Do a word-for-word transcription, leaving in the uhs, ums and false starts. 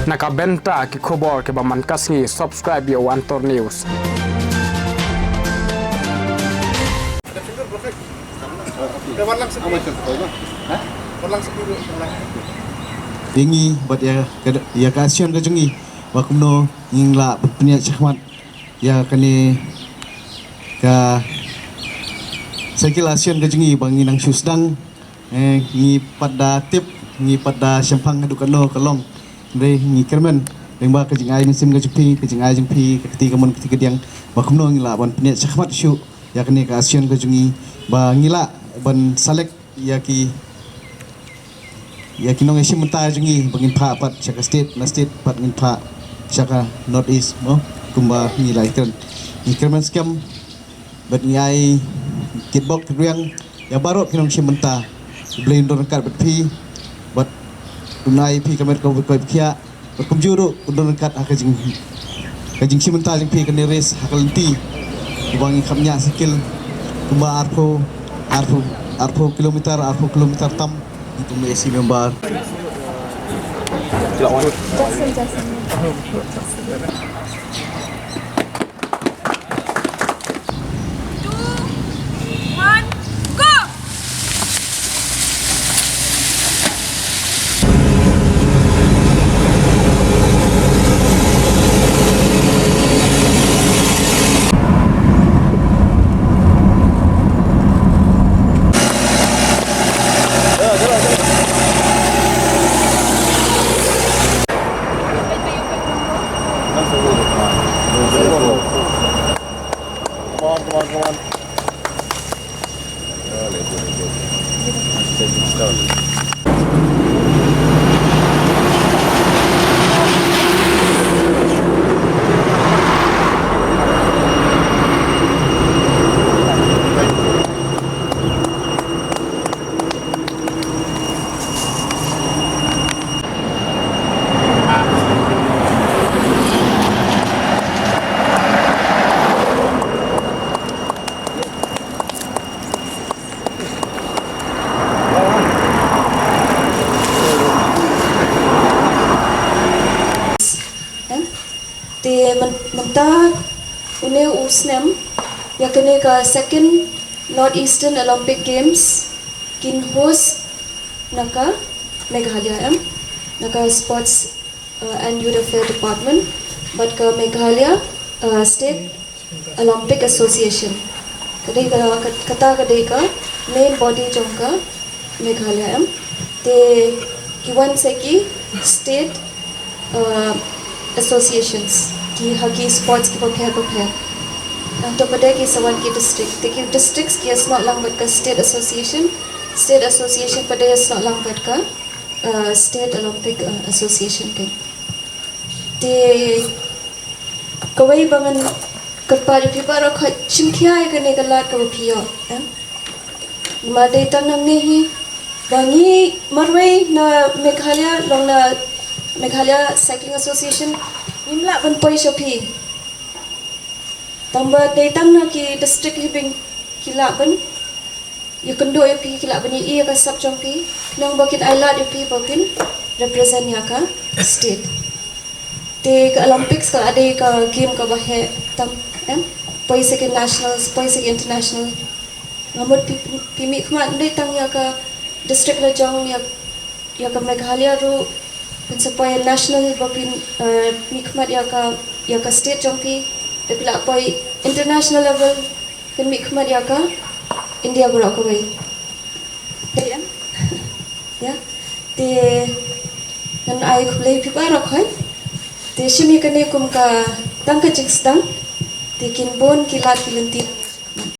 Na ka bynta ki khubor kiba man ka sngi, subscribe ïa u Antor News. Ïa ngi bad ïa ka, ïa ka ASEAN ka jong ngi, ba kumno ngin lah ban pynïaid shakhmat ïa kane ka Cycle ASEAN ka jong ngi ba ngi nang shu sdang. Eh, ngi pat da tip, ngi pat da shemphang haduh katno ka long. Hynrei ngi kyrmen, lyngba ka jingai mynsiem ka jong phi, ka jingai jong phi, ka kti kamon kti kadiang, ba kumno ngi lah ban pynïaid shakhmat shuh ïa kane ka ASEAN ka jong ngi, ba ngi lah ban select ïa ki, ïa ki nongïashim bynta jong ngi ba ngin phah pat sha ka state, na state pat ngin phah sha ka North East, mo, kumba ngi la ïakren. Ngi kyrmen skhem bad ngi ai kitbok kitrwiang ïa baroh ki nongshim bynta. U Blei un don ryngkat bad phi, bad un ai phi ka met kaba koit ba khiah, bad kumjuh ruh un don ryngkat ha ka jing, ka jingshim bynta jong phi kane race ha ka lynti uba ngi kham ñiah cycle kumba arphew, arphew, arphew kilometer, arphew kilometer tam. Ngi kum A C member. Two, one, go! Come on, come on, come on. Em? Te myn-, mynta une u snem, ïa kane ka second North Eastern Olympic Games kin host na ka Meghalaya, em, na ka Sports, uh, and Youth Affairs Department, bad ka Meghalaya, uh, State Olympic Association. Ka dei ka, ka, kata ka dei ka main body jong ka Meghalaya, em. Te ki wan sa ki state, uh, associations, ki ha ki sports kiba pher bapher. Nangta pat de ki sa wan ki district. Te ki districts ki ïasnoh lang bad ka state association. State association pat de ïasnoh lang bad ka, uh, State Olympic, uh, Association, kan. Te kawei ba ngan kyrpad ïa phi baroh, ka shim khia ïa kane ka lad kaba phi ïoh, em. Namar dei tang nangne hi ba ngi marwei na Meghalaya, long na Meghalaya Cycling Association, ngim lah ban poi sha phi. Tang ba dei tang na ki district hi ba ki lah ban ïakynduh ïa phi, ki lah ban ïohi ïa ka sap jong phi, khnang ba kin ai lad ïa phi ba phin represent ïa ka state. Te ka Olympics ka dei ka game kaba heh tam, em, poi sa ki nationals, poi sa ki international. Nga mut phi, phi mih khmat ym dei tang ïa ka district la jong, ïa ïa ka Meghalaya ruh, phin sa poi national ba phin, eh, mih khmat ïa ka, ïa ka state jong phi, da phi lah poi international level, phin mih khmat ïa ka India baroh kawei. Dei em? Ïa. Te ngan ai khublei phi baroh khoi. Te shim ïa kane kum ka tang ka jingsdang. Te kin bun ki lad ki lynti.